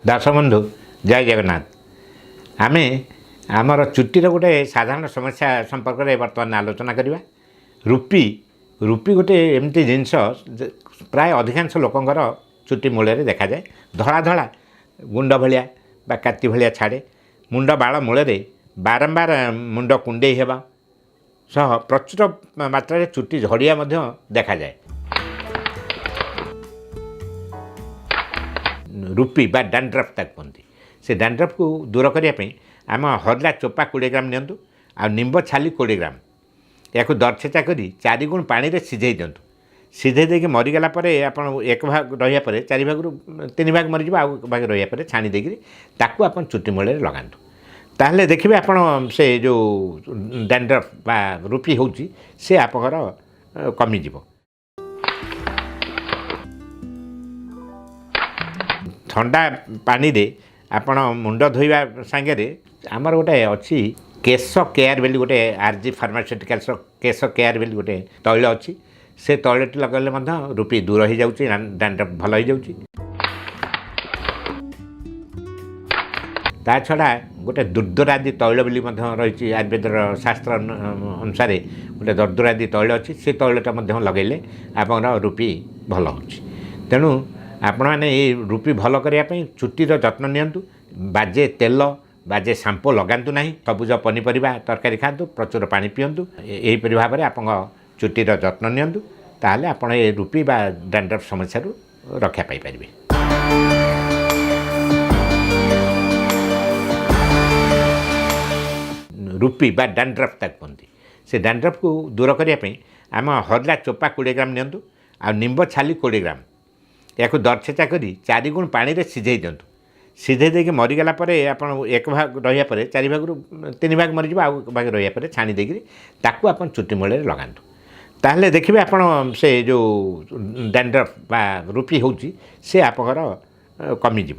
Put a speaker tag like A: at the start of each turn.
A: ଦର୍ଶକ ବନ୍ଧୁ, ଜୟ ଜଗନ୍ନାଥ। ଆମେ ଆମର ଚୁଟିର ଗୋଟେ ସାଧାରଣ ସମସ୍ୟା ସମ୍ପର୍କରେ ବର୍ତ୍ତମାନ ଆଲୋଚନା କରିବା। ରୁପି। ରୁପି ଗୋଟେ ଏମିତି ଜିନିଷ ଯେ ପ୍ରାୟ ଅଧିକାଂଶ ଲୋକଙ୍କର ଚୁଟି ମୂଳରେ ଦେଖାଯାଏ। ଧଳା ଧଳା ଗୁଣ୍ଡ ଭଳିଆ ବା କାତି ଭଳିଆ ଛାଡ଼େ। ମୁଣ୍ଡ ବାଳ ମୂଳରେ ବାରମ୍ବାର ମୁଣ୍ଡ କୁଣ୍ଡେଇ ହେବା ସହ ପ୍ରଚୁର ମାତ୍ରାରେ ଚୁଟି ଝଡ଼ିବା ମଧ୍ୟ ଦେଖାଯାଏ। ରୁପି ବା ଡାଣ୍ଡ୍ରଫ୍ ତାକୁ କୁହନ୍ତି। ସେ ଡାଣ୍ଡ୍ରଫ୍କୁ ଦୂର କରିବା ପାଇଁ ଆମ ହରଲା ଚୋପା 20 ଗ୍ରାମ ନିଅନ୍ତୁ ଆଉ ନିମ୍ବ ଛାଲି 20 ଗ୍ରାମ। ଏହାକୁ ଦରଛେଚା କରି 4 ଗୁଣ ପାଣିରେ ସିଝେଇ ଦିଅନ୍ତୁ। ସିଝେଇ ଦେଇକି ମରିଗଲା ପରେ ଆପଣ ଏକ ଭାଗ ରହିବା ପରେ, ଚାରି ଭାଗରୁ ତିନି ଭାଗ ମରିଯିବ, ଆଉ ଏକ ଭାଗ ରହିବା ପରେ ଛାଣି ଦେଇକିରି ତାକୁ ଆପଣ ଚୁଟି ମୂଳରେ ଲଗାନ୍ତୁ। ତାହେଲେ ଦେଖିବେ ଆପଣ ସେ ଯେଉଁ ଡାଣ୍ଡ୍ରଫ୍ ବା ରୁପି ହେଉଛି, ସେ ଆପଣଙ୍କର କମିଯିବ। ଥଣ୍ଡା ପାଣିରେ ଆପଣ ମୁଣ୍ଡ ଧୋଇବା ସାଙ୍ଗରେ ଆମର ଗୋଟେ ଅଛି କେଶ କେୟାର ବୋଲି ଗୋଟେ, ଆର୍ ଜି ଫାର୍ମାସ୍ୟୁଟିକାଲ୍ସର କେଶ କେୟାର ବୋଲି ଗୋଟେ ତୈଳ ଅଛି। ସେ ତୈଳଟି ଲଗାଇଲେ ମଧ୍ୟ ରୁପି ଦୂର ହେଇଯାଉଛି, ଡାଣ୍ଡ୍ରଫ୍ ଭଲ ହେଇଯାଉଛି। ତା ଛଡ଼ା ଗୋଟେ ଦୁର୍ଦୁରାଦି ତୈଳ ବୋଲି ମଧ୍ୟ ରହିଛି। ଆୟୁର୍ବେଦର ଶାସ୍ତ୍ର ଅନୁସାରେ ଗୋଟେ ଦର୍ଦୁରାଦି ତୈଳ ଅଛି। ସେ ତୈଳଟା ମଧ୍ୟ ଲଗାଇଲେ ଆପଣଙ୍କର ରୁପି ଭଲ ହେଉଛି। ତେଣୁ ଆପଣମାନେ ଏଇ ରୁପି ଭଲ କରିବା ପାଇଁ ଚୁଟିର ଯତ୍ନ ନିଅନ୍ତୁ। ବାଜେ ତେଲ, ବାଜେ ସାମ୍ପୋ ଲଗାନ୍ତୁ ନାହିଁ। ସବୁଜ ପନିପରିବା ତରକାରୀ ଖାଆନ୍ତୁ, ପ୍ରଚୁର ପାଣି ପିଅନ୍ତୁ। ଏହିପରି ଭାବରେ ଆପଣଙ୍କ ଚୁଟିର ଯତ୍ନ ନିଅନ୍ତୁ, ତାହେଲେ ଆପଣ ଏ ରୁପି ବା ଡାଣ୍ଡ୍ରଫ୍ ସମସ୍ୟାରୁ ରକ୍ଷା ପାଇପାରିବେ। ରୁପି ବା ଡାଣ୍ଡ୍ରଫ୍ ତାକୁ କୁହନ୍ତି। ସେ ଡାଣ୍ଡ୍ରଫ୍କୁ ଦୂର କରିବା ପାଇଁ ଆମ ହରଲା ଚୋପା 20 ଗ୍ରାମ ନିଅନ୍ତୁ ଆଉ ନିମ୍ବ ଛାଲି 20 ଗ୍ରାମ। ଏହାକୁ ଦରଛେଚା କରି 4 ଗୁଣ ପାଣିରେ ସିଝେଇ ଦିଅନ୍ତୁ। ସିଝେଇ ଦେଇକି ମରିଗଲା ପରେ ଆପଣ ଏକ ଭାଗ ରହିବା ପରେ, ଚାରି ଭାଗରୁ ତିନି ଭାଗ ମରିଯିବ, ଆଉ ଏକ ଭାଗ ରହିବା ପରେ ଛାଣି ଦେଇକିରି ତାକୁ ଆପଣ ଚୁଟି ମୂଳରେ ଲଗାନ୍ତୁ। ତାହେଲେ ଦେଖିବେ ଆପଣ ସେ ଯେଉଁ ଡାଣ୍ଡ୍ରଫ୍ ବା ରୁପି ହେଉଛି, ସେ ଆପଣଙ୍କର କମିଯିବ।